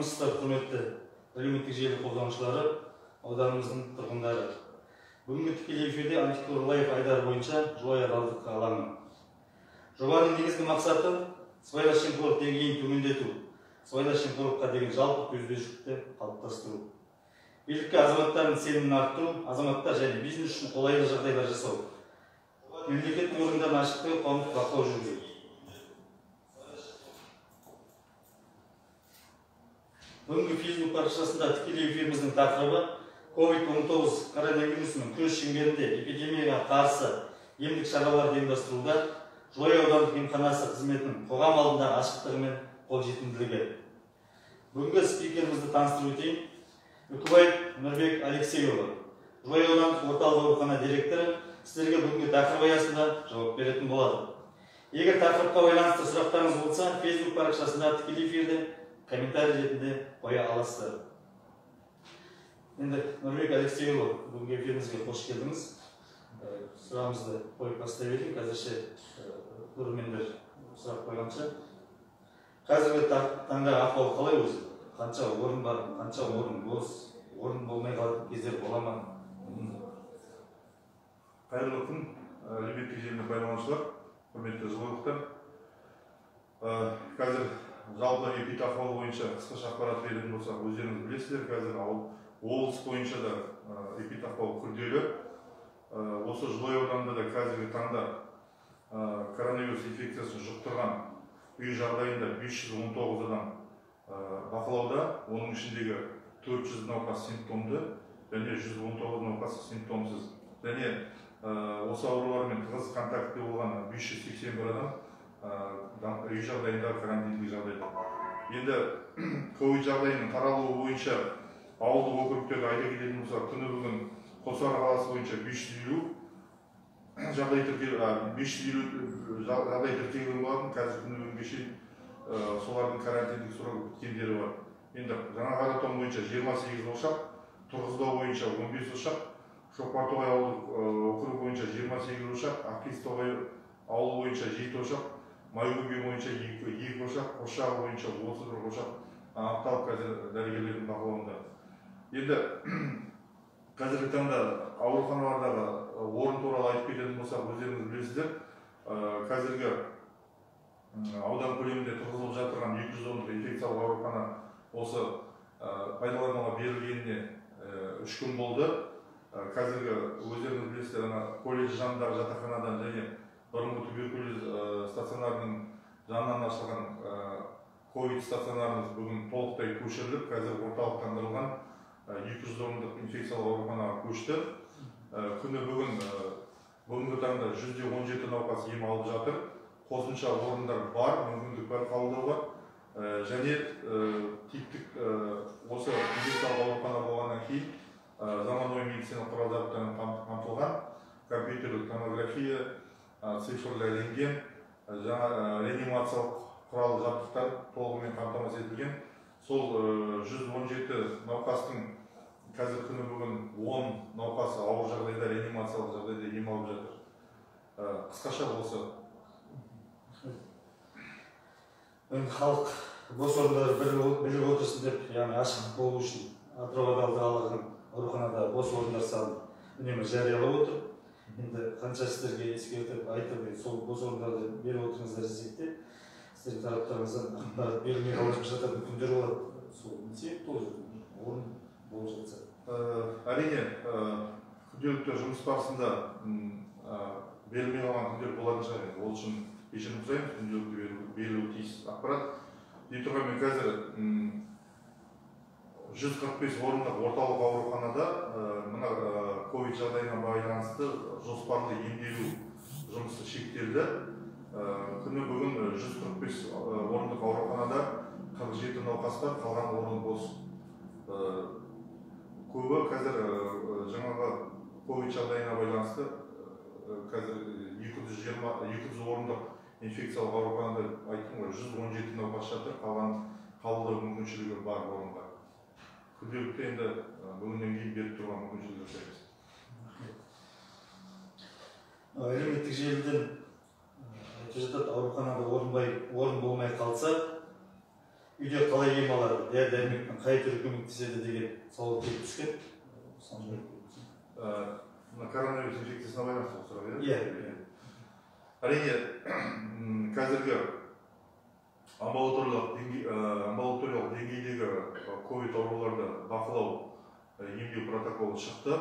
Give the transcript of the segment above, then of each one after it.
Армысыздар, құрметті әлеуметтік желі қолданушылары, ауданымыздың тұрғындары. Бүгінгі тікелей эфирде Антикор Лайф айдары бойынша Жылыой адалдық алаңы. Жобаның негізгі мақсаты сыбайлас жемқорлық деңгейін төмендету, сыбайлас жемқорлыққа деген жалпы төзбеушілікті қалыптастыру, билікке азаматтардың сенімін арттыру, азаматтар және бизнес үшін қолайлы жағдайлар жасау, мемлекеттік органдардың ашықтығы, қоғамдық бақылау жүргізу. Бүгінгі Facebook парақшасында тікелей эфиріміздің тақырыбы COVID-19 коронавирусының күрес шеңберінде эпидемияға қарсы емдік шараларды ұйымдастыруда Жылыой аудандық емханасы қызметінің қоғам алдындағы ашықтығы мен қолжетімділігі. Бүгінгі спикерімізді таныстырып өтейін. Үкібаев Нұрбек Алексейұлы, Жылыой аудандық орталық аурухана директоры, сіздерге бүгінгі тақырып аясында жауап беретін болады. Егер тақырыпқа байланысты сұрақтарыңыз болса, Facebook парақшасында тікелей эфирде комментарий ретінде қоя аласыздар. Енді Нұрбек Алексейұлы, бүгінгі эфирімізге қош келдіңіз. Сұрағымызды қойып бастай берейін. Қазірше көрермендер сұрақ қойғанша. Қазіргі таңда ахуал қалай өзі? Қанша орын бар, қанша орын бос, орын болмай қалатын кездер бола ма? Қайырлы күн, әлеуметтік желіні пайдаланушылар, құрметті жылыойлықтар. Қазір жалпы эпидахуал бойынша қысқаша ақпарат беретін болсақ, өздеріңіз білесіздер, қазір облыс бойынша да эпидахуал күрделі. Осы Жылыой ауданында да қазіргі таңда коронавирус инфекциясын жұқтырған үй жағдайында 519 адам бақылауда, оның ішіндегі 400 науқас симптомды және 119 науқас симптомсыз. Және осы аурулармен тығыз контактте болған 581 адам үй жағдайында карантиндік жағдайда. Енді ковид жағдайының таралуы бойынша ауылдық округтерді айта кететін болсақ, күні бүгін Қосар қаласы бойынша 550 жағдай тіркелген болатын, қазір күні бүгінге шейін солардың карантиндік срогы біткендері бар. Енді Жаңа Қаратон бойынша 28 ошақ, Тұрғызбау бойынша 15 ошақ, Шоқпартоғай ауылдық округі бойынша 28 ошақ, Ақкиізтоғай ауылы бойынша 7 ошақ, Майкөбе бойынша 2 ошақ, Қосшағы бойынша 31 ошақ анықталып қазір дәрігерлердің бақылауында. Енді қазіргі таңда ауруханалардағы орын туралы айтып кететін болсақ, өздеріңіз білесіздер, қазіргі аудан көлемінде тұрғызылып жатырған 200 орындық инфекциялық аурухана осы пайдалануға берілгеніне 3 күн болды. Қазіргі өздеріңіз білесіздер, ана колледж жанындағы жатақханадан және бұрынғы туберкулез стационарының жанынан ашылған ковид стационарымыз бүгін толықтай көшіріліп, қазір орталықтандырылған 200 орындық инфекциялық ауруханаға көшті. Күні бүгін, бүгінгі таңда 117 науқас ем алып жатыр. Қосымша орындар бар, мүмкіндік бар қабылдауға. Және типтік осы инфекциялық аурухана болғаннан кейін заманауи медицина құрал-жабдықтарымен қамтылған, компьютерлік томография, цифрлы рентген, жаңа реанимациялық құрал-жабдықтар толығымен қамтамасыз етілген. Сол 117 науқастың қазір күні бүгін 10 науқасы ауыр жағдайда, реанимациялық жағдайда ем алып жатыр. Қысқаша осы. Енді халық бос орындарды біліп отырсын деп, яғни ашық болу үшін Атырау адалдық ауруханада бос орындар санын үнемі жариялап отыр. Енді қанша сіздерге ескертіп айтып, сол бос орындарды беріп отырыңыздар десек те, сіздердің тараптарыңыздан ақпарат берілмей қалып жататын күндер болады. Сол не себепті ол орын болып жатса? Әрине, күнделікті жұмыс барысында берілмей қалған күндер болатын шығар. Ол үшін кешірім сұраймыз, күнделікті берілуі тиіс ақпарат. Дей тұрғанмен қазір 145 орындық орталық ауруханада мына ковид жағдайына байланысты жоспарлы емделу жұмысы шектелді. Күні бүгін 145 орындық ауруханада 47 науқас бар, қалған орын бос. Көбі қазір жаңағы ковид жағдайына байланысты қазір 200 орындық инфекциялық ауруханада айттым ғой, 117 науқас жатыр, қалған қабылдау мүмкіншілігі бар орынға. Күнделікті енді бүгіннен кейін беріп тұрған мүмкіншілік жасаймыз. Әлеуметтік желіден айтып жатады, ауруханада орын болмай қалса, Үйде қалай ем алады, дәрі дәрмектің қай түрі көмектеседі деген сауал келіп түскен. Мына коронавирус инфекциясына байланысты сұрақ, иә? Иә. Әрине, қазіргі амбулаториялық деңгейдегі ковид ауруларды бақылау, емдеу протоколы шықты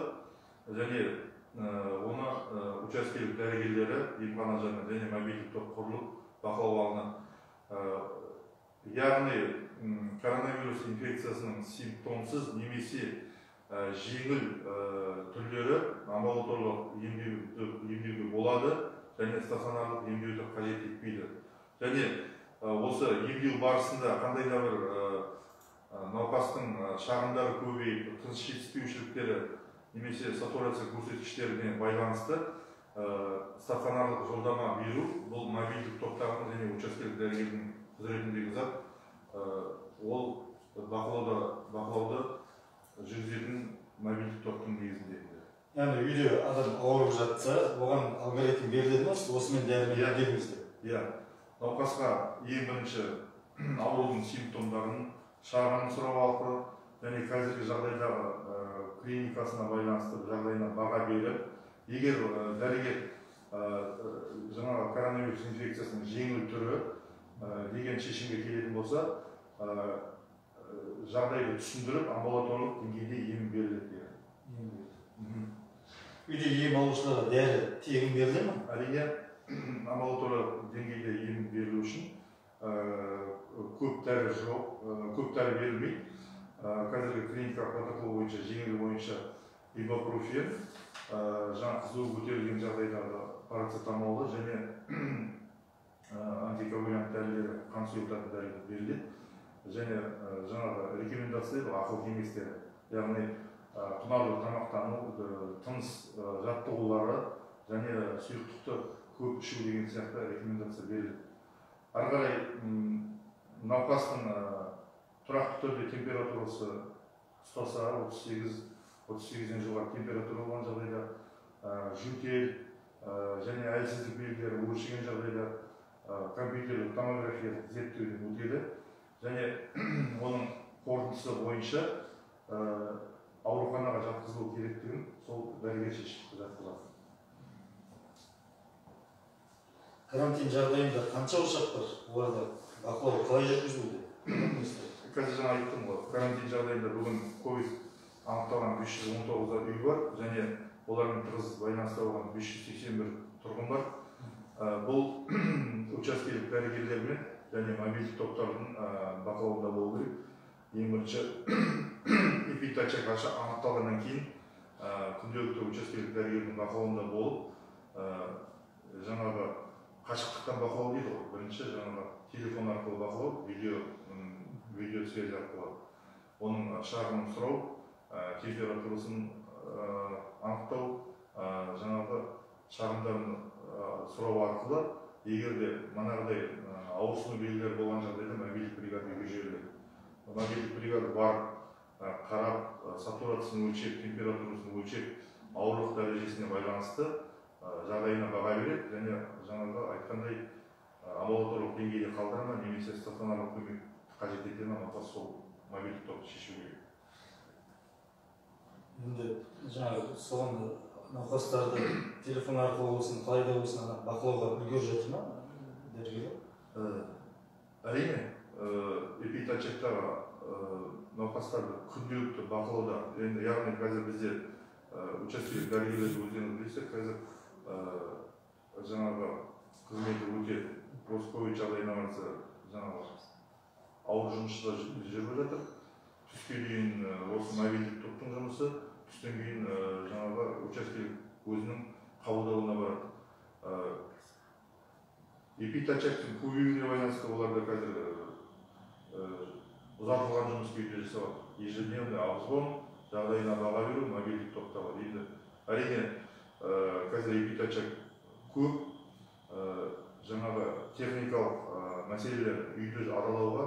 және оны учаскелік дәрігерлері емхана жанында және мобильдік топ құрылып бақылауға алынады. Яғни коронавирус инфекциясының симптомсыз немесе жеңіл түрлері амбулаториялық емдеуге болады және стационарлық емдеуді қажет етпейді. Және осы емдеу барысында қандай да бір науқастың шағымдары көбейіп, тыныс жетіспеушіліктері немесе сатурация көрсеткіштеріне байланысты стационарлық жолдама беру бұл мобильдік топтағы және учаскелік дәрігердің құзыретіндегі зат. Ол бақылауды жүргізетін мобильдік топтың негізінде. Яғни үйде адам ауырып жатса, оған алгоритм беріледі ме, осымен дәрімен емделіңіз деп? Иә. Науқасқа ең бірінші аурудың симптомдарын, шағымын сұрау арқылы және қазіргі жағдайдағы клиникасына байланысты жағдайына баға беріп, егер дәрігер жаңағы коронавирус инфекциясының жеңіл түрі деген шешімге келетін болса, жағдайды түсіндіріп, амбулаториялық деңгейде ем беріледі. Үйде ем алушыларға дәрі тегін беріле ме? Әрине, амбулаториялық деңгейде ем берілу үшін көп дәрі жоқ, көп дәрі берілмейді. Қазіргі клиникалық протокол бойынша, жеңіл бойынша ибупрофен, жаңа қызуы көтерілген жағдайдағы парацетамолды және антикоагулянт дәрілері, қан сұйылтатын дәрілер беріледі. Және жаңағы рекомендация дейді, ақыл кеңестері, яғни құнарлы тамақтану, тыныс жаттығулары және сұйықтықты көп ішу деген сияқты рекомендация беріледі. Ары қарай науқастың тұрақты түрде температурасы ұстаса, 38-ден жоғары температура болған жағдайда, жөтел және әлсіздік белгілері өршіген жағдайда компьютерлік томографиялық зерттеуден өтеді және оның қорытындысы бойынша ауруханаға жатқызылу керектігін сол дәрігер шешіп жатқызады. Карантин жағдайында қанша ошақ бар? Оларды бақылау қалай жүргізілуде? Қазір жаңа айттым ғой, карантин жағдайында бүгін ковид анықталған 519 үй бар және олармен тығыз байланыста болған 581 тұрғын бар. Бұл учаскелік дәрігерлермен және мобильдік топтардың бақылауында болу керек. Ең бірінші эпидочаг анықталғаннан кейін күнделікті учаскелік дәрігердің бақылауында болып, жаңағы қашықтықтан бақылау дейді ғой. Бірінші жаңағы телефон арқылы бақылау, видеосвязь арқылы. Оның шағымын сұрау, температурасын анықтау, жаңағы шағымдарын сұрау арқылы, егер де манағыдай ауырсыну белгілері болған жағдайда мобильдік бригада үйге жіберіледі. Мобильдік бригада барып, қарап, сатурациясын өлшеп, температурасын өлшеп, ауырлық дәрежесіне байланысты жағдайына баға береді және жаңағы айтқандай амбулаториялық деңгейде қалдыра ма немесе стационарлық көмек қажет ете ме, науқас сол мобильдік топты шешу керек. Енді жаңағы соған науқастарды телефон арқылы болсын, қалай да болсын бақылауға үлгеріп жатыр ма дәрігерлер? Әрине, эпидочагтағы науқастарды күнделікті бақылауда, енді яғни қазір бізде учаскелік дәрігерлерді өздеріңіз білесіздер, қазір жаңағы қызметі өте осы ковид жағдайына байланысты жаңағы ауыр жұмыста жүріп жатыр. Түске дейін осы мобильдік топтың жұмысы, түстен кейін жаңағы учаскелік өзінің қабылдауына барады. Эпидочагтың көбеюіне байланысты оларда қазір ұзартылған жұмыс күйінде жасалады. Ежедневный обзвон, жағдайына баға беру мобильдік топта бар. Енді әрине қазір эпидочаг көп, жаңағы техникалық мәселелер үйді аралауға,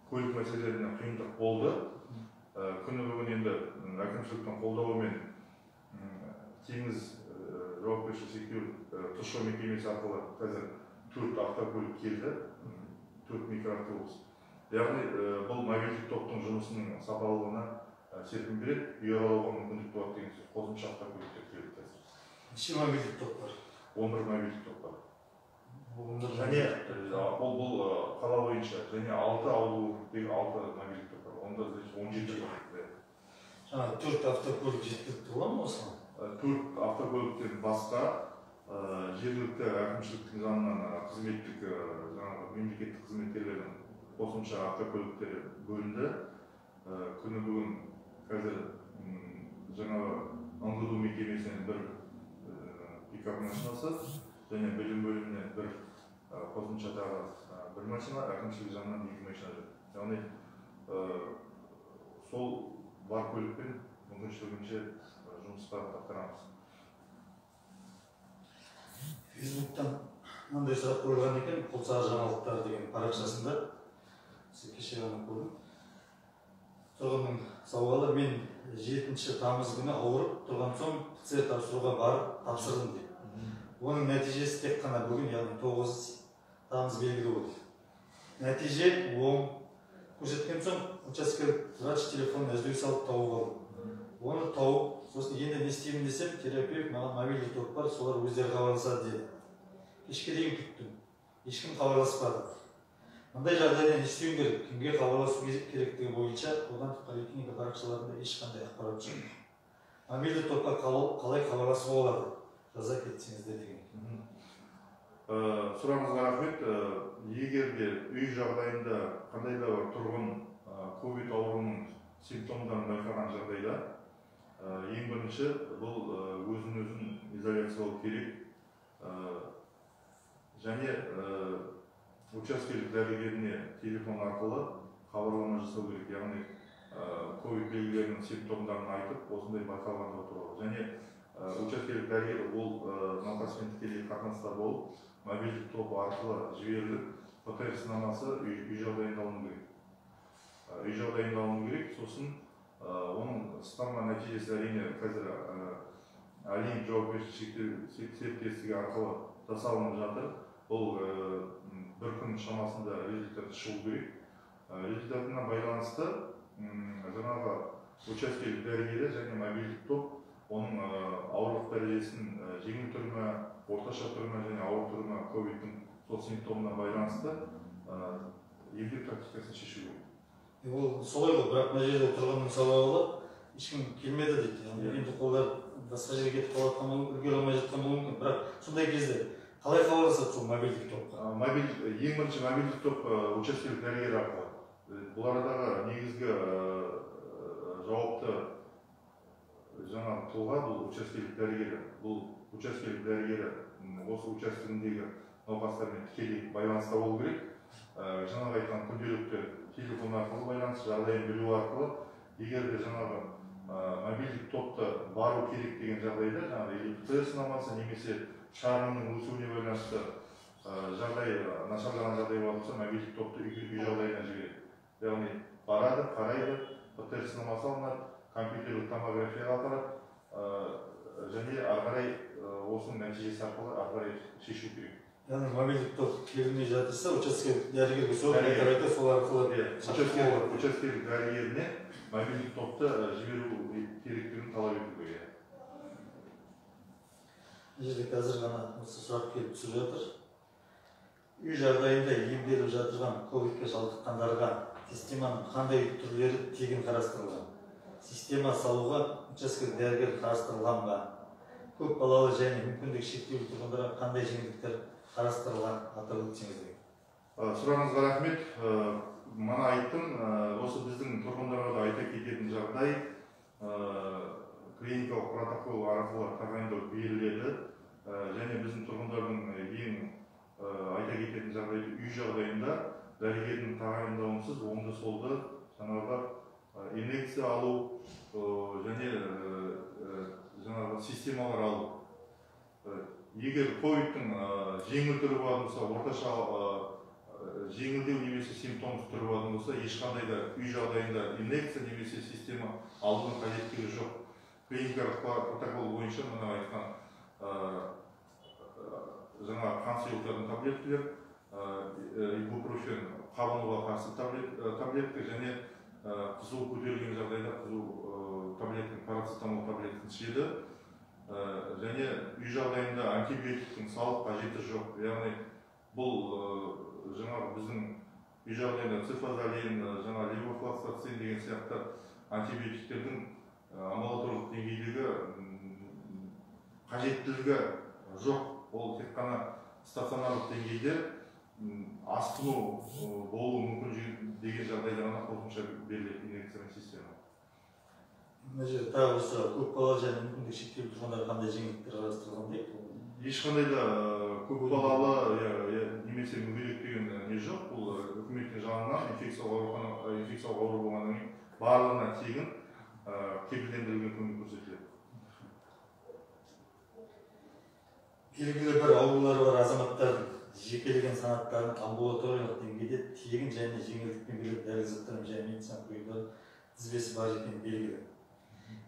көлік мәселелеріне қиындық болды. Күні бүгін енді әкімшіліктің қолдауымен Теңіз жауапкершілігі шектеулі ТШО мекемесі арқылы қазір 4 автокөлік келді, 4 микроавтобус. Яғни бұл мобильдік топтың жұмысының сапалылығына серпін береді, үй аралауға мүмкіндік туады деген сөз. Қосымша автокөліктер келеді қазір. Неше мобильдік топ бар? 11 мобильдік топ бар. Және ол бұл қала бойынша және 6 ауыл округтегі 6 мобильдік топ бар. Онда 17 топ. Жаңа 4 автокөлік жеткілікті бола ма осыған? 4 автокөліктен басқа жергілікті әкімшіліктің жанынан қызметтік жаңағы мемлекеттік қызметкерлердің қосымша автокөліктері бөлінді. Күні бүгін қазір жаңағы НГДУ мекемесінен бір пикап машинасы және білім бөлімінен бір қосымша тағы бір машина, әкімшілік жағынан 2 машина жүр. Яғни сол бар көлікпен мүмкіншілігінше жұмысқа атқарамыз. Фейсбуктан мынандай сұрақ қойылған екен, Құлсары жаңалықтары деген парақшасында. Кеше ғана көрдім. Тұрғынның сауалы: мен 7 тамыз күні ауырып тұрған соң ПЦР тапсыруға барып тапсырдым деп. Оның нәтижесі тек қана бүгін, яғни 9 тамыз белгілі болды. Нәтиже оң көрсеткен соң учаскелік врач телефонын іздеу салып тауып алдым. Оны тауып, сосын енді не істеймін десем, терапевт маған мобильді топ бар, солар өздері хабарласады деді. Кешке дейін күттім, ешкім хабарласпады. Мұндай жағдайда не істеуім керек, кімге хабарласу керектігі бойынша аудандық поликлиника парақшаларында ешқандай ақпарат жоқ. Мобильді топқа қалай хабарласуға болады? Жаза кетсеңіздер деген. Сұрағыңызға рахмет. Егер де үй жағдайында қандай да бір тұрғын ковид ауруының симптомдарын байқаған жағдайда, ең бірінші бұл өзін өзін изоляциялау керек. Және учаскелік дәрігеріне телефон арқылы хабарлама жасау керек. Яғни ковид белгілерінің симптомдарын айтып, осындай байқалғандығы туралы. Және учаскелік дәрігер ол науқаспен тікелей қатынаста болып, мобильдік топ арқылы жіберіліп, ПТР сынамасы үй жағдайында алыну керек. Үй жағдайында алыну керек. Сосын оның сынама нәтижесі әрине қазір Олимп жауапкершілігі серіктестігі арқылы жасалынып жатыр. Бұл бір күн шамасында результаты шығу керек. Результатына байланысты жаңағы учаскелік дәрігері және мобильдік топ оның ауырлық дәрежесін жеңіл түрі ме, орташа түрі ме және ауыр түрі ме ковидтің сол симптомына байланысты емдеу тактикасын шешу керек. Ол солай ғой, бірақ мына жерде тұрғынның сауалы ешкім келмеді дейді. Яғни енді қолдар басқа жерге кетіп қалып үлгере алмай жатқан болуы мүмкін. Бірақ сондай кезде қалай хабарласады сол мобильдік топқа? Ең бірінші мобильдік топ учаскелік дәрігер арқылы. Бұл арадағы негізгі жауапты жаңа тұлға бұл учаскелік дәрігері. Бұл учаскелік дәрігері осы учаскедегі науқастармен тікелей байланыста болу керек. Жаңағы айтқан күнделікті телефон арқылы байланыс, жағдайын білу арқылы, егер де жаңағы мобильдік топты бару керек деген жағдайда, жаңағы ПЦР сынамасы немесе шарының өсуіне байланысты жағдай нашарлаған жағдай болатын болса, мобильдік топты үй жағдайына жібереді. Яғни барады, қарайды, ПЦР сынамасы алынады, компьютерлік томографияға апарады және ары қарай осының нәтижесі арқылы ары қарай шешу керек. Яғни мобильдік топ келмей жатырса, учаскелік дәрігерге сол сол арқылы учаскелік дәрігеріне мобильдік топты жіберу керектігін талап ету керек. Бұл жерде қазір ғана осы сұрақ келіп түсіп жатыр. Үй жағдайында емделіп жатырған ковидке шалдыққандарға системаның қандай түрлері тегін қарастырылған? Система салуға учаскелік дәрігер қарастырылған ба? Көп балалы және мүмкіндігі шектеулі тұрғындарға қандай жеңілдіктер қарастырылған, атап өтсеңіз деген. Сұрағыңызға рахмет. Мана айттым, осы біздің тұрғындарға да айта кететін жағдай, клиникалық протокол арқылы тағайындау беріледі. Және біздің тұрғындардың ең айта кететін жағдайды үй жағдайында дәрігердің тағайындауынсыз оңды-солды жаңағы инъекция алу және жаңағы системалар алу. Егер ковидтің жеңіл түрі болатын болса, орташа жеңілдеу немесе симптомсыз түрі болатын болса, ешқандай да үй жағдайында инъекция немесе система алудың қажеттілігі жоқ. Клиникалық протокол бойынша мына айтқан жаңа қан сұйылтатын таблеткалер, ибупрофен Қабынуға қарсы таблетка және қызу көтерілген жағдайда қызу таблетканы, парацетамол таблеткасын ішеді. Және үй жағдайында антибиотиктің салып қажеті жоқ. Яғни бұл жаңағы біздің үй жағдайында цифазолин, жаңа левофлоксацин деген сияқты антибиотиктердің амбулаторлық деңгейдегі қажеттілігі жоқ. Ол тек қана стационарлық деңгейде асқыну болуы мүмкін деген жағдайда ғана қосымша беріледі инъекционный система. Мына жерде тағы бір сұрақ: көпбалалы және мүмкіндігі шектеулі тұрғындарға қандай жеңілдіктер қарастырылған дейді? Ешқандай да көпбалалы немесе мүгедек деген не жоқ. Бұл үкіметтің жанынан инфекциялық ауру болғаннан кейін барлығына тегін кепілдендірілген көмек көрсетіледі. Белгілі бір аурулары бар азаматтардың жекелеген санаттарын амбулаториялық деңгейде тегін және жеңілдікпен берілетін дәрілік заттар және медициналық бұйымдар тізбесі бар екені белгілі.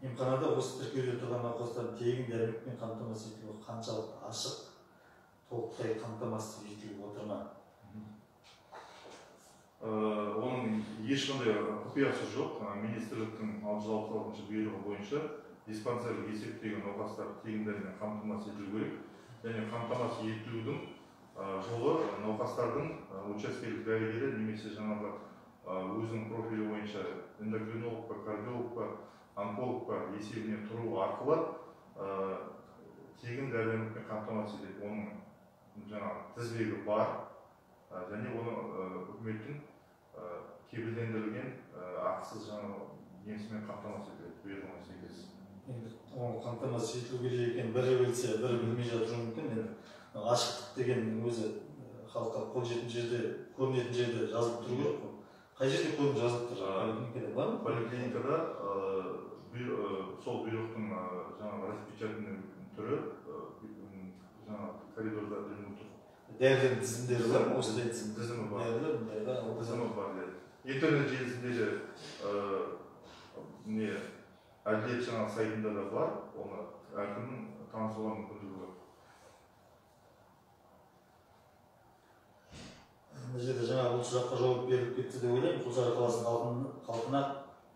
Емханада осы тіркеуде тұрған науқастардың тегін дәрімекпен қамтамасыз етілуі қаншалықты ашық, толықтай қамтамасыз етіліп отыр ма? Оның ешқандай құпиясы жоқ. Министрліктің 666-шы бұйрығы бойынша диспансерлік есептегі науқастар тегін дәрімен қамтамасыз етілу керек. Және қамтамасыз етілудің жолы науқастардың учаскелік дәрігері немесе жаңағы өзінің профилі бойынша эндокринолог па, кардиолог па, онколог па есебіне тұру арқылы тегін дәрі-дәрмекпен қамтамасыз етеді. Оның жаңағы тізбегі бар және оны үкіметтің кепілдендірілген ақысыз жаңағы несімен қамтамасыз етіледі, бұйрығына сәйкес. Енді оны қамтамасыз етілу керек екенін бірі білсе, бірі білмей жатуы мүмкін. Енді ашықтық деген өзі халыққа қолжетімді жерде, көрінетін жерде жазылып тұру керек қой. Қай жерде көрініп жазылып тұр? Поликлиникада бар ма? Поликлиникада сол бұйрықтың жаңағы распечатанный түрі жаңағы коридорда ілініп тұр. Дәрілердің тізімдері бар ма? Осындай тізім тізімі бар. Дәрілер мындайға тізімі бар. Интернет желісінде де не әділет жаңағы сайтында да бар, оны әркімнің танысуға мүмкіндігі бар. Мына жерде жаңа бұл сұраққа жауап беріліп кетті деп ойлаймын. Құлсары қаласының халқына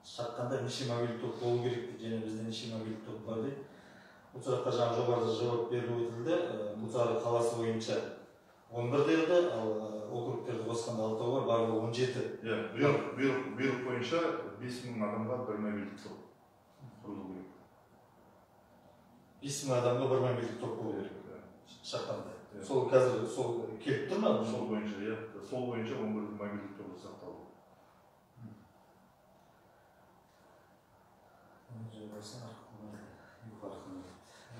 шаққанда неше мобильді топ болу керек дейді және бізде неше мобильді топ бар дейді. Бұл сұраққа жаңа жоғарыда жауап беріліп өтілді. Құлсары қаласы бойынша 11 деді, ал округтерді қосқанда 6 бар, барлығы 17. Иә, бұйрық бойынша 5000 адамға бір мобильді топ құрылу керек. 5000 адамға бір мобильді топ болу керек шаққанда. Сол қазір сол келіп тұр ма? Сол бойынша, иә, сол бойынша 11 мобильді топ жасақталды.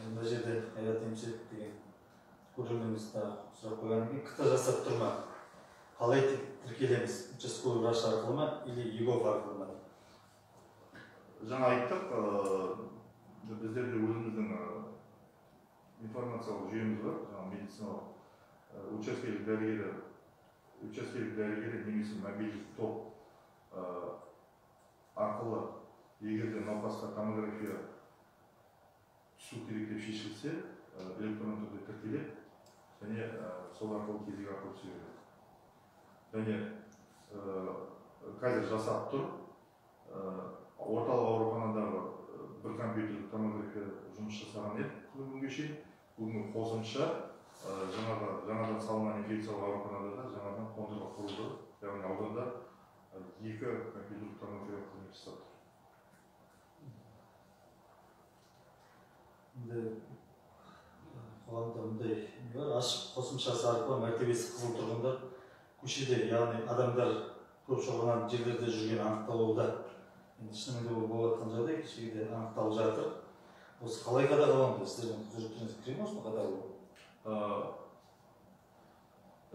Мына жерде Қайрат Емшілік деген көрерменіміз тағы сұрақ қойғаннан кейін КТ жасап тұр ма? Қалай тіркелеміз? Участковый врач арқылы ма или ЕГОВ арқылы ма? Жаңа айттық, біздерде өзіміздің информациялық жүйеміз бар, жаңа медициналық учаскелік дәрігері немесе мобильді топ арқылы егер де науқасқа томография түсу керек деп шешілсе, электронды түрде тіркеледі және сол арқылы кезек арқылы түсе береді. Және қазір жасап тұр, орталық ауруханадағы бір компьютерлік томография жұмыс жасаған еді күнге шейін. Бүгінгі қосымша жаңадан салынған инфекциялық ауруханада да жаңадан қондырғы құрылды. Яғни ауданда 2 компьютерлік томография қызмет жасап тұр. Енді қоғамда мұндай не бар, ашық қосымшасы арқылы мәртебесі қызыл тұрғындар көшеде, яғни адамдар көп шоғырланған жерлерде жүрген анықталуда. Енді шынымен де ол болып жатқан жағдай кешегіде анықталып жатыр. Осы қалай қадағаланды? Сіздердің құзыреттеріңізге кіре ме осыны қадағалау?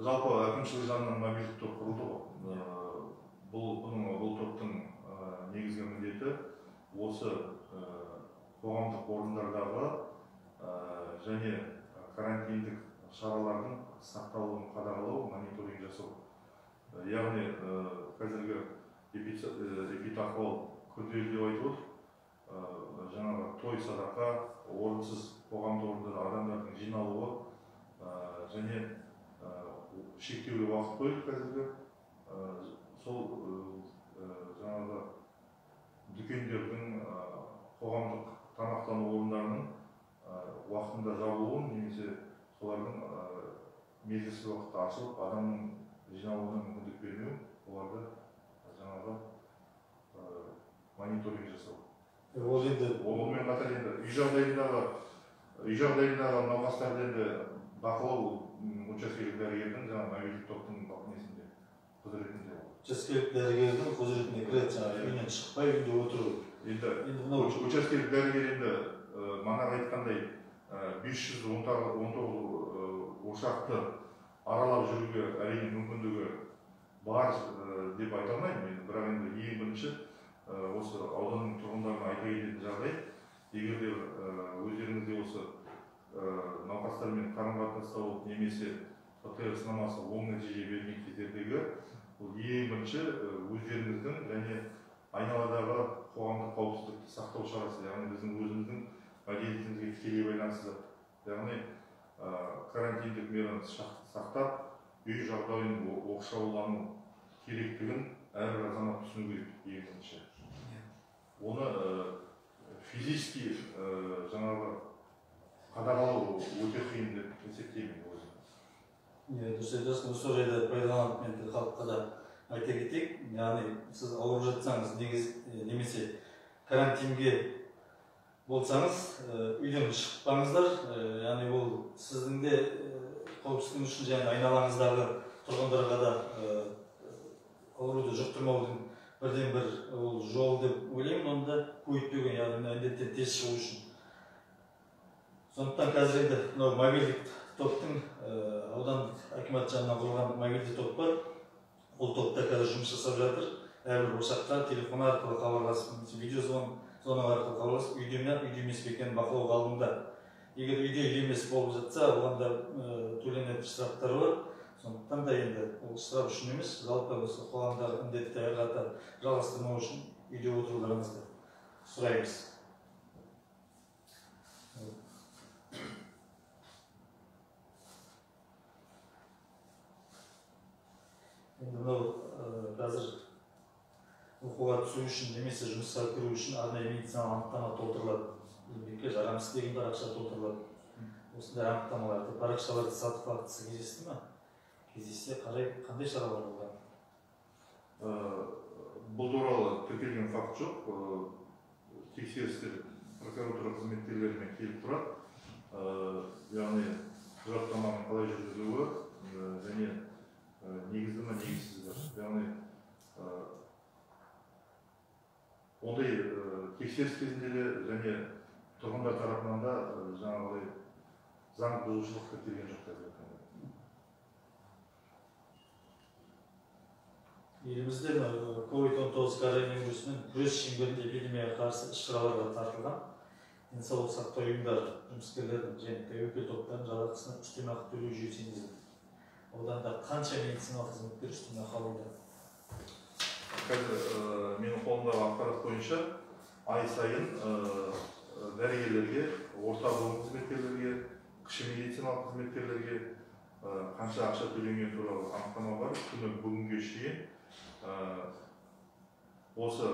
Жалпы әкімшілік жанынан мобильді топ құрылды ғой. Бұл топтың негізгі міндеті осы қоғамдық орындардағы және карантиндік шаралардың сақталуын қадағалау, мониторинг жасау. Яғни қазіргі эпидахуал күрделі деп айтып отыр. Жаңағы той, садақа, орынсыз қоғамдық орындарда адамдардың жиналуы және шектеулі уақыт қойылды қазіргі Сол жаңағы дүкендердің, қоғамдық тамақтану орындарының уақытында жабылуын немесе солардың мезгілсіз уақытта ашылып, адамның жиналуына мүмкіндік бермеу, оларды жаңағы мониторинг жасау. Ол енді онымен қатар енді үй жағдайындағы науқастарды енді бақылау учаскелік дәрігердің жаңағы мобильдік топтың несінде, құзыретінде. Учаскелік дәрігердің құзыретіне кіреді, жаңағы үйінен шықпай үйде отыру. Енді учаскелік дәрігер енді манағы айтқандай 519 ошақты аралап жүруге әрине мүмкіндігі бар деп айта алмаймын енді, бірақ енді ең бірінші осы ауданның тұрғындарына айта кететін жағдай, егер де өздеріңізде осы науқастармен қарым-қатынаста болып немесе ПТР сынамасы оң нәтиже берген кездердегі бұл ең бірінші өздеріңіздің және айналадағы қоғамдық қауіпсіздікті сақтау шарасы, яғни біздің өзіміздің мәдениетімізге тікелей байланысты, яғни карантиндік мераны сақтап, үй жағдайын оқшаулану керектігін әрбір азамат түсіну керек ең бірінші. Оны физически жаңағы қадағалау өте қиын деп есептеймін өзім. Дұрыс айтасың. Осы орайда пайдаланып мен халыққа да айта кетейік, яғни сіз ауырып жатсаңыз немесе карантинге болсаңыз, үйден шықпаңыздар, яғни ол сіздің де қауіпсіздігіңіз үшін және айналаңыздағы тұрғындарға да ауруды жұқтырмаудың бірден бір ол жол деп ойлаймын, оны да көбейтпеген, яғни мына індеттен тез шығу үшін. Сондықтан қазір енді мынау мобильдік топтың аудандық әкімат жанынан құрылған мобильді топ бар. Ол топта қазір жұмыс жасап жатыр. Әрбір ошаққа телефон арқылы хабарласып, немесе видеозвонок арқылы хабарласып, үйде ме, үйде емес пе екенін бақылауға алынды. Егер үйде үйде емес болып жатса, оған да төленетін штрафтар бар. Сондықтан да енді ол штраф үшін емес, жалпы осы қоғамдағы індетті әрі қарата жалғастырмау үшін үйде отыруларыңызды сұраймыз. Енді мынау қазір оқуға түсу үшін немесе жұмысқа кіру үшін арнайы медициналық анықтама толтырылады. Еңбекке жарамсыз деген парақша толтырылады. Осындай анықтамаларды, парақшаларды сатып фактісі кездесті ме? Кездессе қандай шаралар болған? Бұл туралы тіркелген факт жоқ. Тексерістер прокуратура қызметкерлерімен келіп тұрады. Яғни құжаттаманың қалай жүргізілуі және негізді ме, негізсіз бе. Яғни ондай тексеріс кезінде де және тұрғындар тарапынан да жаңағыдай заң бұзушылық тіркелген жоқ қазіргі таңда. Елімізде COVID-19 коронавирусымен күрес шеңберінде эпидемияға қарсы іс-шараларға тартылған денсаулық сақтау ұйымдары жұмыскерлердің және тәуекел топтарының жалақысына үстемақы төлеу жүйесі енгізілді. Ауданда қанша медициналық қызметкер үстемақы алуда? Қазір менің қолымдағы ақпарат бойынша ай сайын дәрігерлерге, орта буын қызметкерлерге, кіші медициналық қызметкерлерге қанша ақша төленгені туралы анықтама бар. Күні бүгінге шейін осы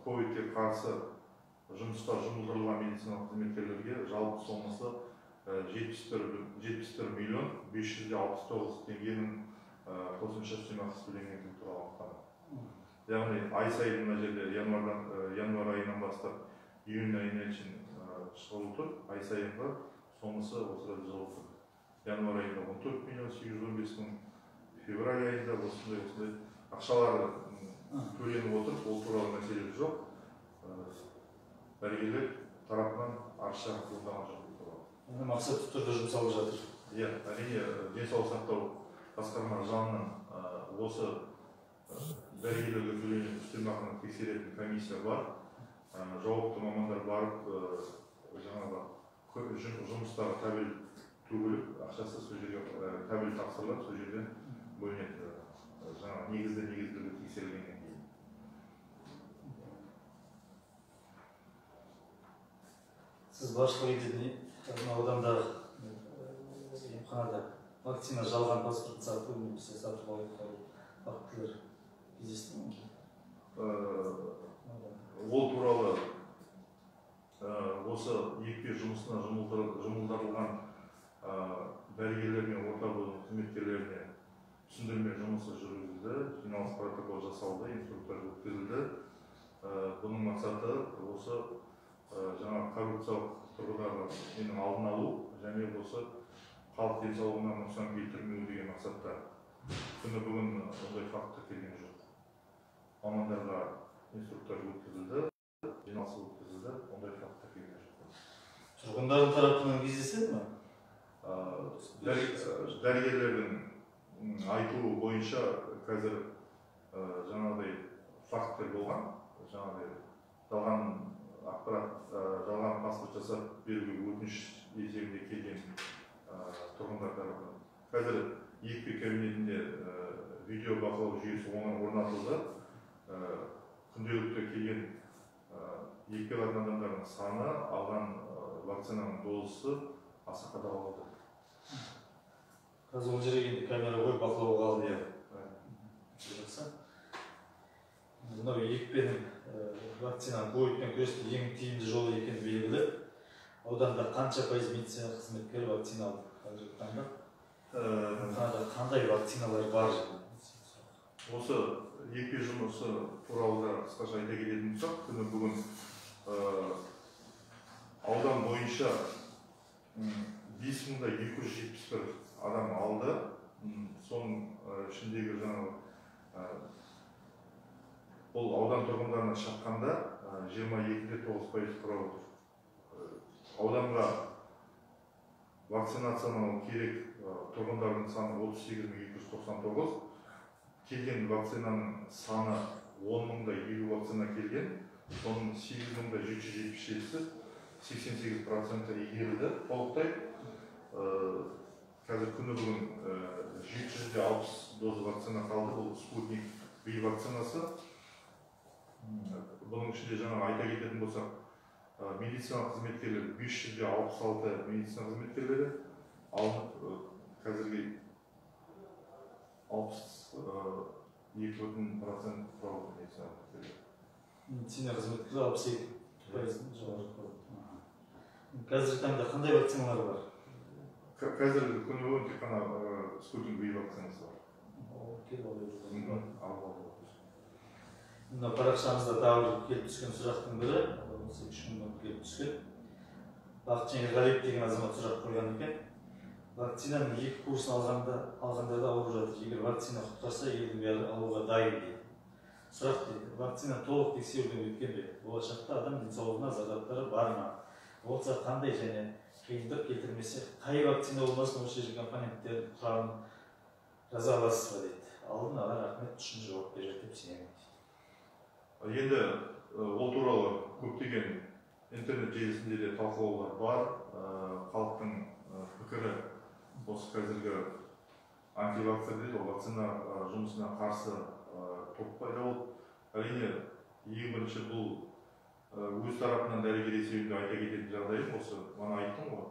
ковидке қарсы жұмысқа жұмылдырылған медициналық қызметкерлерге жалпы сомасы 71 миллион 569 теңгенің қосымша үстемақысы төленгендігі туралы анықтама. Яғни ай сайын мына жерде январь айынан бастап июнь айына шейін шығып тұр. Ай сайынғы сомасы осылай жазылып тұр. Январь айында 14 миллион 815 мың, февраль айында осындай ақшалар төленіп отыр. Ол туралы мәселе жоқ. Дәрігерлер тарапынан арыз шағым туындаған жоқ. Яғни мақсатты түрде жұмсалып жатыр. Иә, әрине денсаулық сақтау басқарма жанынан осы дәрігерлерге төленетін үстемақыны тексеретін комиссия бар. Жауапты мамандар барып жаңағы жұмыстағы табель төгіліп, ақшасы сол жерге табель тапсырылып, сол жерден бөлінеді. Жаңағы негізді тексерілгеннен кейін. Сіз басшылық ететін аудандағы емханада вакцина жалған паспорт сату немесе сатып алу фактілер Кездесті ме? Ол туралы осы екпе жұмысына жұмылдырылған дәрігерлер мен орта буын қызметкерлеріне түсіндірме жұмысы жүргізілді, жиналыс протокол жасалды, инструктаж өткізілді. Бұның мақсаты осы жаңа коррупциялық тұрғыдағы ненің алдын алу және осы халық денсаулығына нұқсан келтірмеу деген мақсатта. Күні бүгін ондай факт тіркелген жоқ. Мамандарға инструктаж өткізілді, жиналыс өткізілді, ондай факт тіркелген жоқ. Тұрғындардың тарапынан кездеседі ме? Дәрігерлердің айтуы бойынша қазір жаңағыдай факттер болған, жаңағыдай жалған ақпарат, жалған паспорт жасап беруге өтініш есебінде келген тұрғындар тарапынан. Қазір екпе кабинетінде видео бақылау жүйесі орнатылды. Күнделікті келген екпе алатын адамдардың саны, алған вакцинаның дозасы аса қадағаланды. Қазір ол жерге енді камера қойып бақылауға алды. Жақсы. Мынау екпенің вакцинаның ковидпен күресте ең тиімді жолы екені белгілі. Ауданда қанша пайыз медицина қызметкері вакцина алды қазіргі таңда? Қандай вакциналар бар? Осы екпе жұмысы туралы да қысқаша айта кететін болсақ, күні бүгін аудан бойынша 5271 адам алды. Соның ішіндегі жаңағы бұл аудан тұрғындарына шаққанда 22,9% құрап отыр. Ауданға вакцинациялану керек тұрғындардың саны 38299. Келген вакцинаның саны 10 050 вакцина келген, соның 8777-сі, 88% игерілді толықтай. Қазір күні бүгін 760 доза вакцина қалды, бұл Спутник V вакцинасы. Бұның ішінде жаңа айта кететін болсақ, медицина қызметкерлері 566 медицина қызметкерлері алынып, қазіргі 62,5% құрап отыр медицина қызметкерлері. Медицина қызметкерлері 62%-дан жоғары құрап. Қазіргі таңда қандай вакциналар бар? Қазіргі күні бүгін тек қана Спутник V вакцинасы бар. Ол келіп алып жүр. Алып алып отыр. Мына парақшамызда тағы бір келіп түскен сұрақтың бірі, осы 3 күн бұрын келіп түскен. Бақытжан Ерғалиев деген азамат сұрақ қойған екен. Вакцинаның 2 курсын алғанда да ауырып жатыр. Егер вакцина құтқарса, елдің бәрі алуға дайын дейді. Сұрақ дейді, вакцина толық тексеруден өткен бе? Болашақта адам денсаулығына зардаптары бар ма? Болса қандай және қиындық келтірмесе, қай вакцина болмасын осы жерге компоненттердің құрамын жаза аласыз ба дейді. Алдын ала рахмет, түсінікті жауап берер деп сенемін дейді. Енді ол туралы көптеген интернет желісінде де талқылаулар бар. Халықтың пікірі осы қазіргі антивакцина дейді ғой, вакцина жұмысына қарсы топ пайда болды. Әрине, ең бірінші бұл өз тарапынан дәрігер есебінде айта кететін жағдайым осы, мана айттым ғой,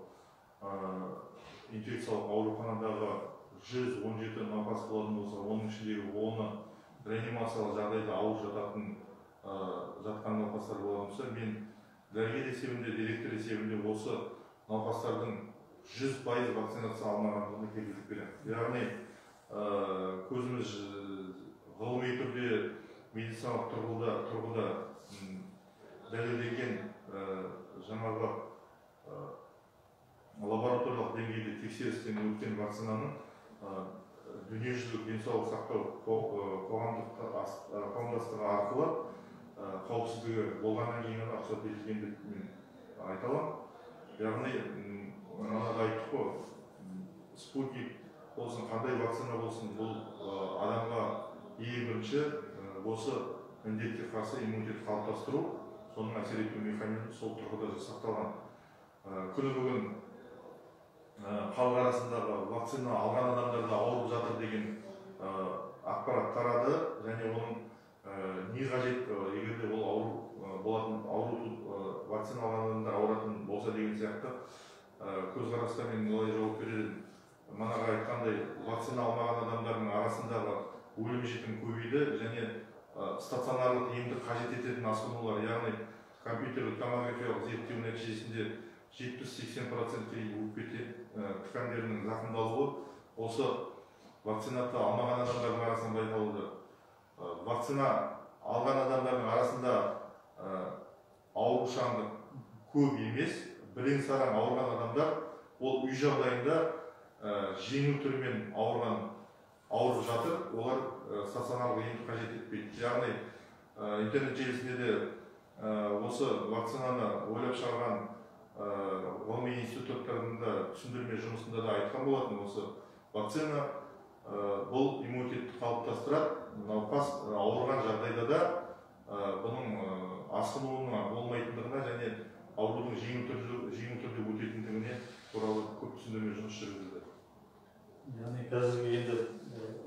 инфекциялық ауруханадағы 117 науқас болатын болса, оның ішіндегі 10-ы реанимациялық жағдайда ауыр жатқан науқастар болатын болса, мен дәрігер есебінде, директор есебінде осы науқастардың 100% вакцинация алмағандығына кепілдік беремін. Яғни, көзіміз ғылыми түрде медициналық тұрғыда дәлелденген жаңағы лабораториялық деңгейде тексерістен өткен вакцинаның дүниежүзілік денсаулық сақтау қауымдастығы арқылы қауіпсіздігі болғаннан кейін ғана рұқсат етілген деп мен айта аламын. Яғни, мынада айттық қой, Спутник болсын, қандай вакцина болсын, бұл адамға ең бірінші осы індетке қарсы иммунитет қалыптастыру, соның әсер ету механизмі сол тұрғыда жасақталған. Күні бүгін халық арасындағы вакцина алған адамдар да ауырып жатыр деген ақпарат тарады және оның не қажет, егер де ол ауру болатын, ауру вакцина алған адамдар ауыратын болса деген сияқты көзқарастармен мен олай жауап берер едім. Манағы айтқандай, вакцина алмаған адамдардың арасындағы өлім жітім көбейді және стационарлық емді қажет ететін асқынулар, яғни компьютерлік томографиялық зерттеу нәтижесінде 70-80%-ке дейін өкпе ткандерінің зақымдалуы осы вакцинация алмаған адамдардың арасында байқалуда. Вакцина алған адамдардың арасында аурушаңдық көп емес, бірен-саран ауырған адамдар ол үй жағдайында жеңіл түрмен ауырып жатыр, олар стационарлық емді қажет етпейді. Яғни интернет желісінде де осы вакцинаны ойлап шығарған ғылыми институттардың да түсіндірме жұмысында да айтқан болатын, осы вакцина бұл иммунитетті қалыптастырады, науқас ауырған жағдайда да бұның асқынуына болмайтындығына және аурудың жеңіл түрде өтетіндігіне туралы көп түсіндірме жұмыс жүргізілді. Яғни қазіргі енді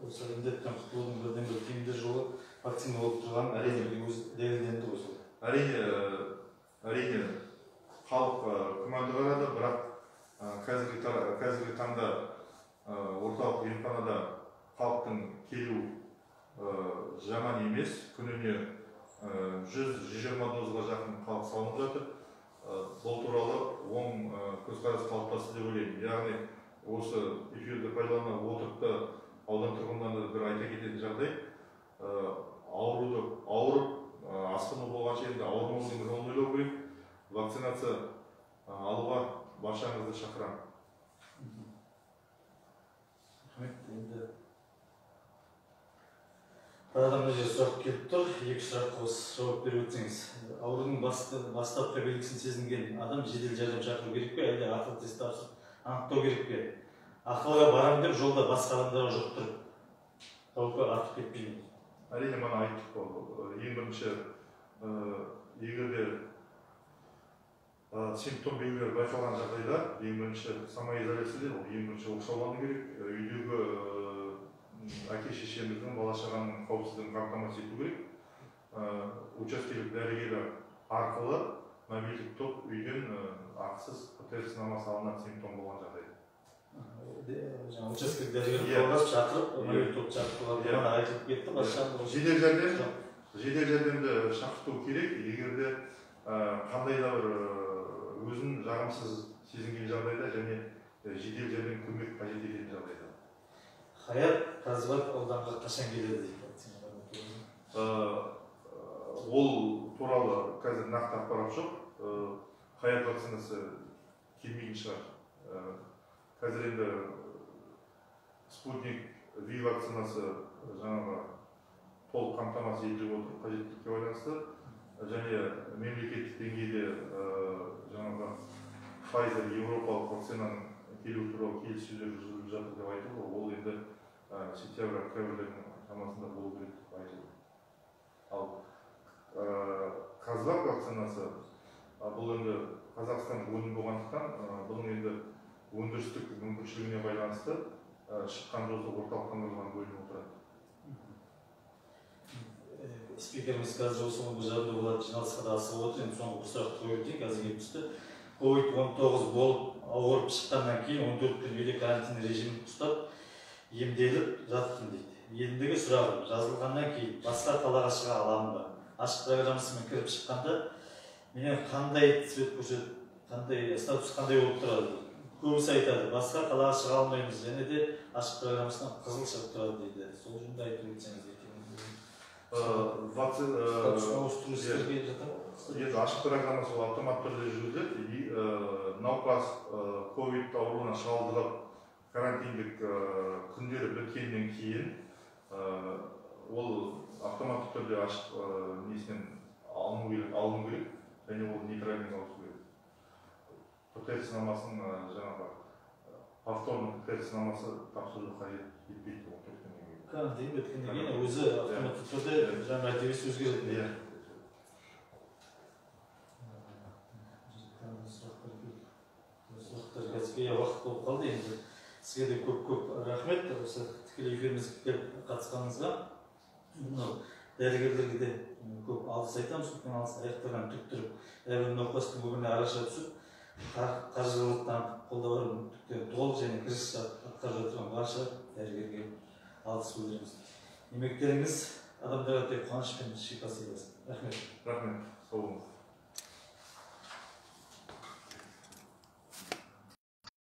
осы індеттен құтылудың бірден-бір тиімді жолы вакцина болып тұрған, әрине өзі дәлелденді ғой сол. Әрине халық күмәнді қарады, бірақ қазіргі таңда орталық емханада халықтың келу жаман емес, күніне 100-120 дозаға жақын халық салынып жатыр. Бұл туралы оң көзқарас қалыптасты деп ойлаймын. Яғни осы эфирді пайдалана отырып та аудан тұрғындарына бір айта кететін жағдай, ауырып асқыну болғанша енді ауырмаудың жолын ойлау керек. Вакцинация алуға баршаңызды шақырамын. Рахмет. Енді тағы да мына жерде сұрақ келіп тұр, екі сұрақ осы жауап беріп өтсеңіз. Аурудың бастапқы белгісін сезінген адам жедел жәрдем шақыру керек пе, әлде ақылы тест тапсырып анықтау керек пе? Ақылыға барамын деп жолда басқа адамдарға жұқтырып қаупі артып кетпей ме? Әрине, мана айттық қой, ең бірінші егер де симптом белгілері байқалған жағдайда ең бірінші самоизоляция дейді ғой, ең бірінші оқшаулану керек, үйдегі әке шешеміздің, бала шағаның қауіпсіздігін қамтамасыз ету керек. Учаскелік дәрігері арқылы мобильдік топ үйден ақысыз ПТР сынамасы алынады симптом болған жағдайда. Жаңа учаскелік дәрігер хабарласып шақырып, мобильдік топ шақырып, мана айтылып кетті, басқа Жедел жәрдемді шақырту керек, егер де қандай да бір өзін жағымсыз сезінген жағдайда және жедел жәрдем көмек қажет ететін жағдайда. Хаят Қазыбат ауданға қашан келеді дейді? Ол туралы қазір нақты ақпарат жоқ. Хаят вакцинасы келмейтін шығар. Қазір енді Спутник Ви вакцинасы жаңағы толық қамтамасыз етіліп отыр қажеттілікке байланысты және мемлекеттік деңгейде жаңағы Pfizer еуропалық вакцинаның келу туралы келіссөздер жүргізіліп жатыр деп айтылды. Ол енді сентябрь, октябрьдің шамасында болу керек деп айтылды. Ал Қазвак вакцинасы бұл енді Қазақстандық өнім болғандықтан бұның енді өндірістік мүмкіншілігіне байланысты шыққан доза орталықтандырылған бөлініп отырады. Спикеріміз қазір осы 11:30 болатын жиналысқа да асығып отыр. Енді соңғы бір сұрақты қойып өтейін, қазір келіп түсті. COVID-19 болып ауырып шыққаннан кейін 14 күн үйде карантин режимін ұстап емделіп жаттым дейді. Ендігі сұрағым, жазылғаннан кейін басқа қалаға шыға аламын ба? Ашық программасымен кіріп шыққанда менен қандай цвет көрсетіп, қандай статус қандай болып тұрады дейді. Көбісі айтады, басқа қалаға шыға алмаймыз, және де ашық программасынан қызыл шығып тұрады дейді. Сол жөнінде айтып өтсеңіз екен. Статусқа ауыстыру сіздерге жата ма? Енді ашық программасы ол автомат түрде жүргізіледі. Науқас ковид ауруына шалдығып карантиндік күндері біткеннен кейін ол автоматты түрде ашық несінен алыну керек және ол нейтральный ауысу керек. ПТР сынамасының жаңағы повторный ПТР сынамасы тапсыру қажет етпейді 14 күннен кейін. Карантин біткеннен кейін өзі автоматты түрде жаңа мәртебесі өзгереді. Иә. Сұрақтар қазірге уақыт болып қалды енді. Сізге де көп-көп рахмет осы тікелей эфирімізге келіп қатысқаныңызға. Мынау дәрігерлерге де көп алғыс айтамыз. Үлкен алғыс, аяқтарынан тік тұрып, әрбір науқастың өміріне араша түсіп, қаржылық танытып, қолда бар мүмкіндіктерін толық және кіріс атқарып жатқан барша дәрігерге алғыс білдіреміз. Еңбектеріңіз адамдарға тек қуаныш пен шипа сыйласын. Рахмет. Рахмет, сау болыңыз.